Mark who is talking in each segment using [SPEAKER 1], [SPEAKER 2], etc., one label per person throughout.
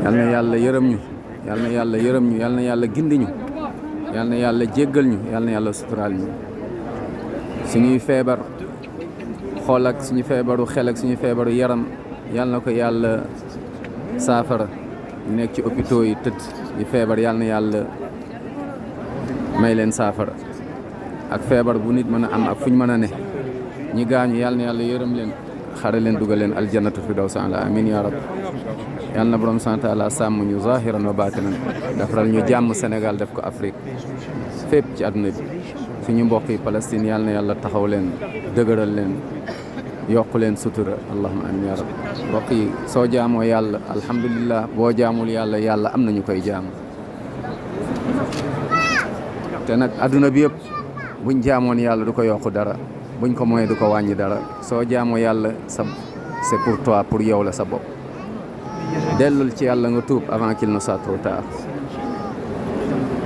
[SPEAKER 1] yal na yàlla yërëm ñu, yal na yàlla yërëm ñu, yal na yàlla gindi ñu, yal na yàlla jéggal ñu, yal na yàlla suturaal ñu. suñuy feebar xool ak suñu feebaru xel ak suñu feebaru yaram yal na ko yàlla saafara. ñu nekk ci hôpitaux yi tëdd di feebar yal na yàlla may leen saafara. ak feebar bu nit mën a am ak fu ñu mën a ne ñi gaañu yal na yàlla yërëm leen, xare leen, dugal leen aljannatu firdaws ala amin ya rab. yal na borom sant ala sàmm ñu zahiran wa baatinan, defaral ñu jàmm Sénégal, def ko Afrique fépp ci àdduna bi. suñu mbokk yi Palestine yal na yàlla taxaw leen, dëgëral leen, yokk leen sutura, allahumma amin ya rab. mbokk yi soo jaamoo yàlla alhamdulillah, boo jaamul yàlla yàlla am nañu koy jaamu. te nag àdduna bi yëpp buñ jaamoon yàlla du ko yokk dara, buñ ko moyee du ko wàññi dara. soo jaamoo yàlla c'est pour toi, pour yow la sa bopp. dellul ci yàlla nga tuub avant qu'il ne soit trop tard.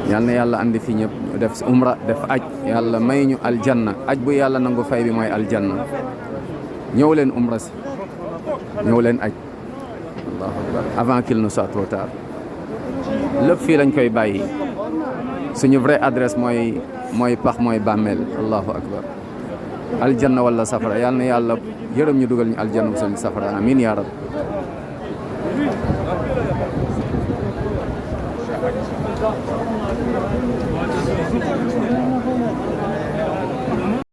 [SPEAKER 1] yal na yàlla andi fi ñëpp ñu def si umra, def aj, yàlla may ñu aljanna. aj bu yàlla nangu fay bi mooy aljanna. ñëw leen umra si, ñëw leen aj, allahu akbar, avant qu'il ne soit trop tard. lépp fii lañ koy bàyyi. suñu vraie adresse mooy pax, mooy bàmmeel, allahu akbar. aljanna wala safara, yal na yàlla yërëm ñu, dugal ñu aljanna bu seen safara, amin ya rab.
[SPEAKER 2] Thank you.